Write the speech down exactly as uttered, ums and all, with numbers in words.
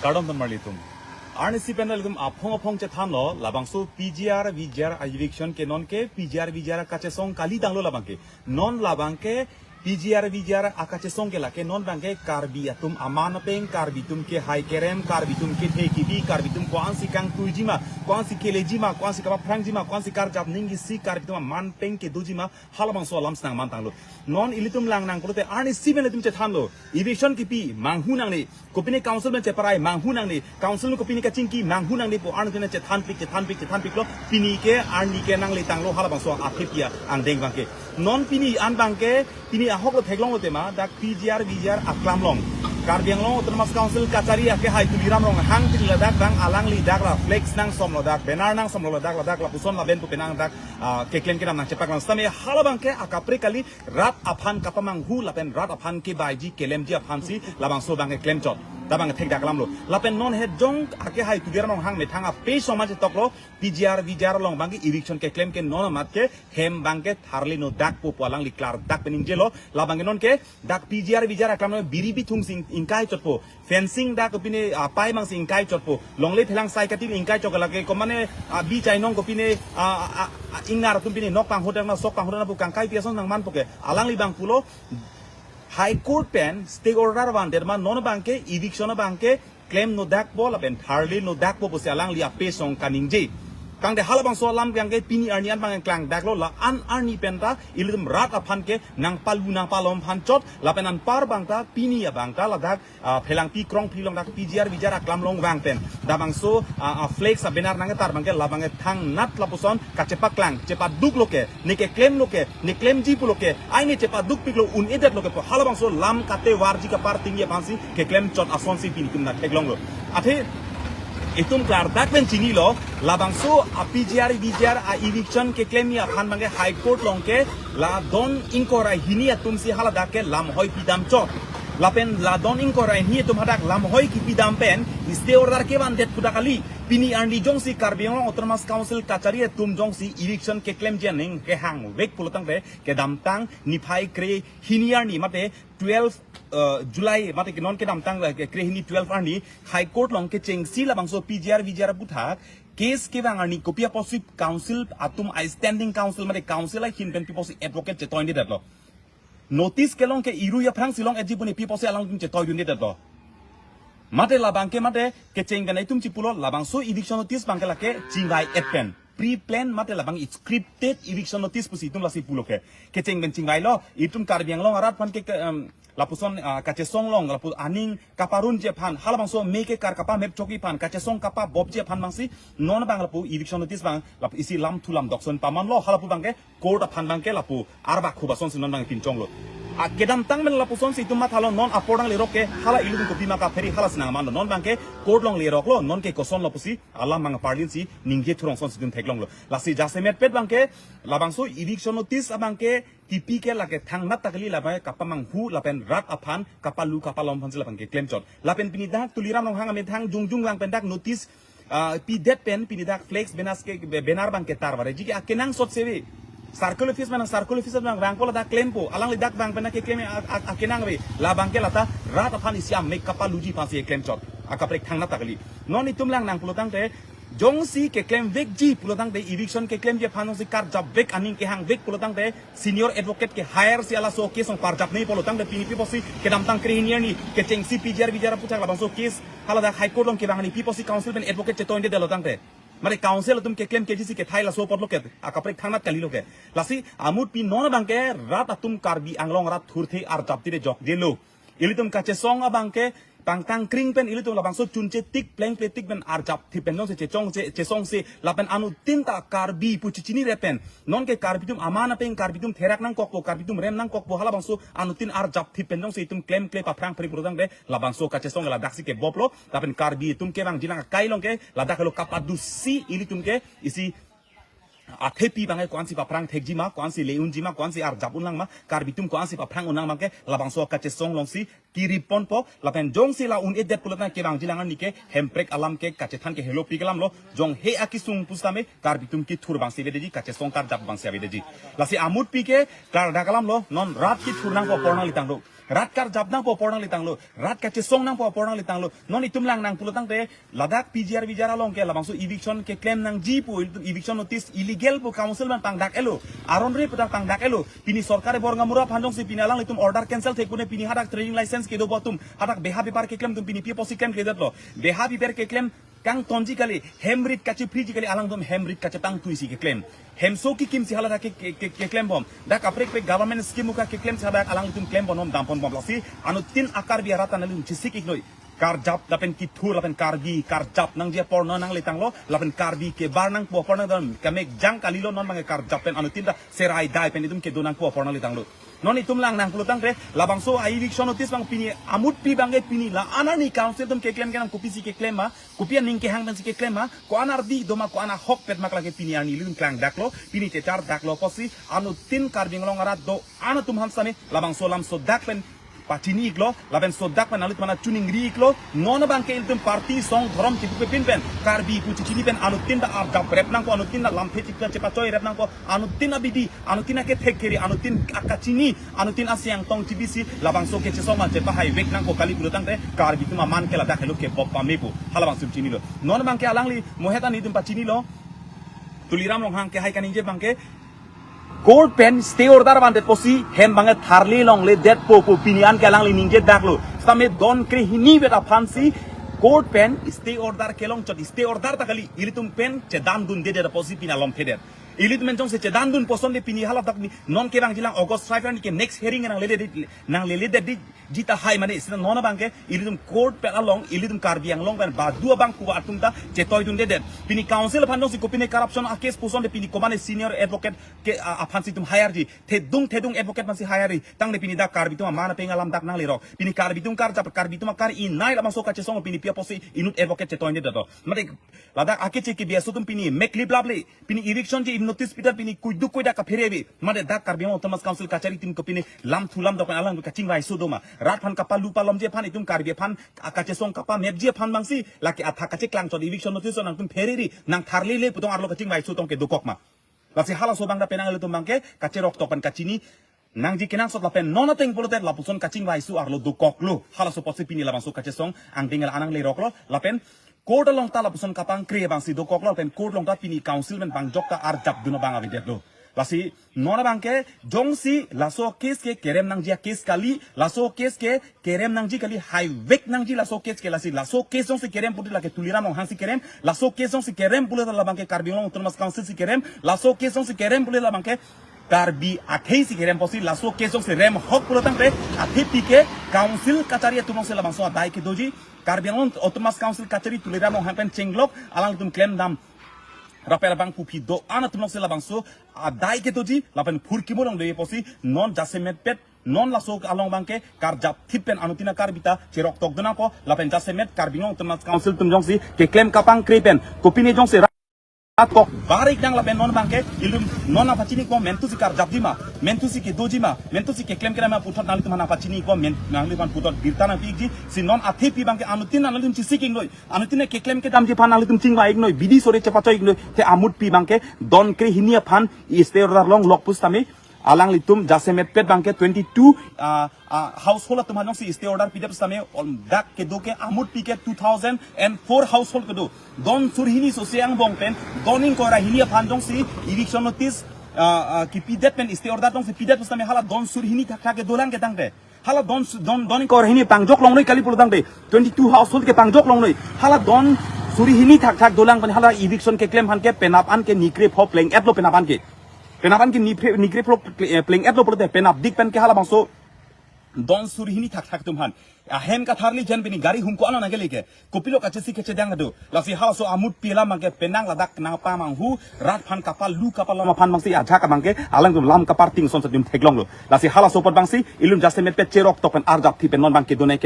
Kardom ton marli atum. Arnisi pen ilitum aphong aphong chethanlo, labangso P G R V G R a eviction ke non ke P G R V G R kachesong kali tanglo labang ke. Non labang ke P G R V G R akachesong ke lake non abang ke Karbi atum aman apeng, Karbi atum kehai kerem, Karbi atum kethe kebi, Karbi atum ko-ansi kangtuiji ma, ko-ansi keleji ma, ko-ansi kapaphrangji ma, ko-ansi karjap ningje si Karbi atum aman apeng kedoji ma, halabangso alam si nangman tanglo. Non ilitum lang nang pulote arnisi pen ilitum chethanlo. Eviction kipi manghu nangne. Kopine council pen cheparai manghu nangne. Council pen kopine kachingki manghu nangne pu arni pen chethanpik, chethanpik, chethanpiklo. Pini ke arni ke nangle tanglo halabangso athepi angdeng abang ke. Non pini an abang ke, pini ahok lo theklonglo tema, dak P G R V G R aklam along, Karbi Anglong Autonomous Council kachari akehai Tuliram Ronghang pini ladak abang alangli dak la flex nangsomlo, dak banner nangsomlo, ladak, ladak lapuson laben pu penang dak, ah, keklem kedam nangchepaklang. Sitame halabang ke akaprek kali, rat aphan kapamanghu lapen rat aphan kebaiji kelemji aphansi labangso abang ke klemchot. Dak abang thekdak alamlo. Lapen non het jong akehai Tuliram Ronghang methang ape soma chetoklo, P G R V G R along abang ke eviction keklem ke non amat ke hem abang ke tharle no dakpo pu alangli klardak pen ningjelo. Labang ke non ke dak P G R V G R aklam along biri bithung si ingkaichotpo. Fencing dak kopine, ah, pai mang si ingkaichotpo. Longle thelang sai kati ingkaichot, lake komane, ah, bi chainong kopine, ah, ah, ah, ingnar atum pine nok panghodak na sok panghodak na pu kangkai pi ason nangmanpo ke. Alangli abang pulo High Court pen stay order vandet ma non abang ke eviction abang ke klem no dakpo lapen tharle no dakpo pusi alangli ape song kaningje. Tangte halabangso alam abang ke pini arni an abang klangdaklo, la-an arni pen ta ilitum rat aphan ke nangpalu nangpalom aphan chot, lapen anpar abang ta pini abang ta ladak, ah, Phelangpi Krongphri along dak P G R V G R aklam along vang pen labangso, ah, ah, flex a banner nangketar abang ke labang ke thangnat lapuson kachepaklang, chepaduklo ke, ne keklemlo ke, ne klemji pulo ke, ai ne chepadukpiklo, un-edetlo ke pu halabangso lam katevarji kapartingji aphansi keklemchot asonsi pini atum nangtheklonglo. Athe itum klardak pen chinilo, labangso a P G R V G R a eviction keklemji aphan abang ke High Court along ke la don ingkoi ra hini atumsi haladak ke lamhoi pidamchot. Lapen la don ingkoi ra hini atum hadak lamhoi kipidam pen stay order kevandet pu dak kali. Pini arni jongsi Karbi Anglong Autonomous Council kachari atum jongsi eviction keklemji aning kehangvek pulo tangte kedamtang niphai krehini arni mate twelve, eh, July mate ke non kedamtang, eh, krehini twelve arni High Court along kechengsi labangso P G R V G R aputhak case kevang arni kopi apotsi council atum a standing council mate council ahin pen pi apotsi advocate chetoindedetlo. Notice kelong ke irui aphrangsi long-etji pu ne pi apotsi alangtum chetoidundedetlo. Mate labang ke mate kecheng pen itum chipulo, labangso eviction notice abang ke lake chingvai-et pen pre-plan mate labang scripted eviction notice pusi itum lasi pulo ke. Kecheng pen chingvailo, itum Karbi Anglong arat aphan ke, ke, em, lapuson, ah, kachesong along lapu aning kaparunji aphan, halabangso me kekar kapamepchokji aphan, kachesong kapabopji aphan abangsi non abang lapu eviction notice abang lapu isi lamthu lamdok ason pamanlo, halapu abang ke court aphan abang ke lapu arbak khup asonsi non abang pinchonglo. A kedamtang pen lapusonsi itum mathalo, non apor nanglerok ke hala ilitum kopima kapheri halasi nangmanlo, non abang ke court along leroklo, non ke kosonlo pusi alam abang parlinsi ningje thurong asonsi itum theklonglo. Lasi jasemetpet abang ke labangso eviction notice abang ke kipi ke lake thangnat ta kali, labang ke kapamanghu lapen rat aphan kapalu kapalom aphansi labang ke klemchot. Lapen pini dak Tuliram Ronghang amethang jongjong lang pen dak notice, ah, pidet pen pini dak flex banner ke, banner abang ketarvarji ke akenangsot seve. Circle office mana circle office abang vangpo ladak klempo. Alangli dak vang pen keklem a, a, akenangve. Labang ke lata rat aphan isi amek kapaluji aphansi klemchot. Akaprek thangnat ta kali. Non itum lang nang pulo tangte jongsi keklemvekji pulo tangte, eviction keklemji aphan jongsi karjapvek aning kehangvek pulo tangte, senior advocate ke hire si halaso case along parjapnei pulo tangte pini pi apotsi kedamtang krehini arni kechengsi P G R V G R aputhak labangso case haladak High Court along kevang arni pi apotsi council pen advocate chetoindedetlo tangte. Mane council atum keklem kejisi kethai laso apotlo ke, akaprek thangnat kalilo ke. Lasi amut pi non abang ke rat atum Karbi Anglong rat thurthe arjapthe jokjelo. Ilitum kachesong abang ke pangtang kring pen ilitum labangso chunche tik plengple tik pen arjapthe pen jongsi chechongche chesongse lapen anuttin ta Karbi pu chichinire pen, non ke Karbi atum aman apeng, Karbi atum therak nangkokpo, Karbi atum rem nangkokpo, halabangso anuttin arjapthe pen jongsi itum klemkle paphrang phri pulo tangte labangso kachesong ladaksi keboplo. Lapen Karbi atum kevangjilang akai along ke ladak helo kapadusi ilitum ke isi athepi abang ke ko-ansi paphrang thekji ma, ko-ansi le-unji ma, ko-ansi arjap unlang ma, Karbi atum ko-ansi paphrang unlang abang ke labangso kachesong alongsi kiriponpo. Lapen jongsi la un-edet pulo tangte kevangjilang arni ke Hemprek alam ke kachethan ke helopi kelamlo, jong he akisung pusitame Karbi atum kithur abangsi avedeji, kachesong karjap abangsi avedeji. Lasi amut pi ke klardak alamlo, non rat kithur nangpo apor nanglitanglo. Rat karjap nangpo apor nanglitanglo. Rat kachesong nangpo apor nanglitanglo. Non itum lang nang pulo tangte ladak P G R V G R along ke labangso eviction keklem nangji pu, eviction notice illegal pu council abang tangdak-etlo. Aron re puta tangdak-etlo. Pini sorkar bor ngamura aphan jongsi pini alanglitum order cancel thek pune pini hadak trading license kedo pu atum, hadak beha bepar keklem atum pini pi apotsi klemkledetlo. Beha bepar keklem kangtonji kali, hem rit kachepriji kali, alangtum hem rit kachepangtuisi keklem. Hemso kikimsi haladak ke, ke, ke, keklembom. Dak kaprek prek government scheme uka keklemsi hadak alangtum klembom, damponbom. Lasi anuttin a-Karbi arat ta nangli chesik-iknoi. Karjap lapen kithur lapen Karbi karjap nangji apor nanglitanglo, lapen Karbi kebar nangpo apor nangdam, kemekjang kalilo, non abangke karjap pen anuttin ta seraidai pen itum kedo nangpo apor nanglitanglo. Non itum lang nang pulo tangte labangso a-eviction notice abang pini amutpi abangke pini la-an arni council atum keklem kenang, kopisi keklem ma, kopi aning kehang pensi keklem ma, ko-an ardi do ma, ko-an ahokpet ma, lake pini arni ilitum klangdaklo, pini chechardaklo apotsi anuttin Karbi Anglong arat do-an atum aphan sitame labangso alam sodak pen pachini-iklo, lapen sodak pen alut mana chuningri-iklo. Non abangke ilitum party song dhorom chipupepin pen, Karbi pu chichini pen anuttin ta arjap rep nangpo, anuttin ta lamthe chipta chepachoi rep nangpo, anuttin abidi, anuttin akethek keri, anuttin akachini, anuttin asiang tong chibisi labangso kechesong ma chepahai vek nangpo kali pulo tangte Karbi atum aman ke ladak helo kebop pame pu halabangso chinilo. Non abangke alangli mohet an itum pachinilo. Tuliram Ronghang kehai kaningje abangke court pen stay order vandet apotsi hem abangke tharle longledetpo pu pini an ke alangli ningjedaklo. Sitame don krehini vet aphansi court pen stay order kelongchot, stay order ta kali, ilitum pen chedandundedet apotsi pini alomthedet. Ilitum pen jongsi chedandunpo asonte pini haladak ni non kevangjilang August five arni ke next hearing nangleledetji, nangleledetji tahai mane, sita non abangke ilitum court pen along, ilitum Karbi Anglong pen badu abang kuwa atum ta chetoidundedet. Pini council aphan jongsi kopine corruption a-case pu asonte pini komane senior advocate ke, a, aphansi itum hire-ji. Thedung thedung advocate aphansi hire-ji. Tangte pini dak Karbi atum aman apeng alam dak nanglerok. Pini Karbi atum karjap, Karbi atum akar-inei labangso kachesong pini pi apotsi inut advocate chetoidundedet to. Mate ladak akeche ke biaso atum pini meklip laple. Pini eviction ji notice pidet pini kuiduk kuidak kaphere ave. Mate dak Karbi Anglong Autonomous Council kachari atum kopine lamthu lamdok pen alang kachingvaiso do ma. Rat aphan kapalu palomji aphan, itum Karbi aphan akachesong kapamepji aphan abangsi lake athak kacheklangchot eviction notice nangtum pherere, nang tharlele pu tong arlo kachingvaiso tong ke dokok ma. Lasi halaso abang ta penang ilitum abangke kacheroktok pen kachini nangji kenangsot lapen non ateng pulote lapuson kachingvaiso arlo dokoklo. Halaso apotsi pini labangso kachesong angdeng la-an nangleroklo lapen court along ta lapuson kapangkre abangsi dokoklo lapen court along ta pini council pen bangjok ta arjapdun abang avedetlo. Lasi non abangke jongsi laso case ke kerem nangji a-case kali, laso case ke kerem nangji kali, haivek nangji laso case ke. Lasi laso case jongsi kerem pulote lake Tuliram Ronghang si kerem, laso case jongsi kerem pulote labangke Karbi Anglong Autonomous Council si kerem, laso case jongsi kerem pulote labangke Karbi akhei si kerem apotsi, laso case jongsi remhok pulo tangte athepi ke council kachari atum alongsi labangso adai kedoji, Karbi Anglong Autonomous Council kachari Tuliram Ronghang pen chenglok alangtum klemdam rapel abang pupi do-an atum alongsi labangso adai kedoji lapen phurkimo longdoji apotsi non jasemetpet non laso along abangke karjapthip pen anuttin a-Karbi ta cheroktokdun nangpo lapen jasemet Karbi Anglong Autonomous Council atum jongsi keklem kapangkre pen kopine jongsi rat kok bar-ik nang lapen non abangke ilitum non nangpachini-ikbom, mentusi karjapji ma, mentusi kedoji ma, mentusi keklem kedam ma puthot nanglitum aphan nangpachini-ikbom, men nanglitum aphan puthot birta nangpi-ikji. Si non athepi abangke anuttin nanglitum chesik-iknoi, anuttin keklem kedamji aphan nanglitum chingvai-iknoi, bidi sore chepachoi-iknoi. Te amutpi abangke don krehini aphan stay order longlok pusitame alanglitum jasemetpet abangke twenty-two, ah, ah, household atum aphan jongsi stay order pidet pusitame dak kedo ke amutpi ke two thousand and four household kedo. Don surhini sose angbong pen don ingkoi ra hini aphan jongsi eviction notice, ah, ah, kipidet pen stay order jongsi pidet pusitame hala don surhini thakthak ke dolang ke tangte. Hala don su-, don, don ingkoi ra hini pangjok longnoi kali pulo tangte. Twenty-two household ke pangjok longnoi. Hala don surhini thakthak dolang pen hala eviction keklem aphan ke penap an ke nikre pho pleng-etlo penap an ke. Penap an ke nipre, nikre pho ple-, eh, pleng-etlo pulote penapdik pen ke halabangso don surhini thakthak atum aphan ahem katharli jen pini gari humko ano nangkele ke. Kopilo kachesi kachedang do. Lasi halaso amutpi alam abangke penang ladak nangpamanghu rat aphan kapalu kapalom aphan abangsi ajak abangke alangtum lam kaparting son sadim theklonglo. Lasi halaso apot abangsi ilitum jasemetpet cheroktok pen arjapthip pen non abangke donai ke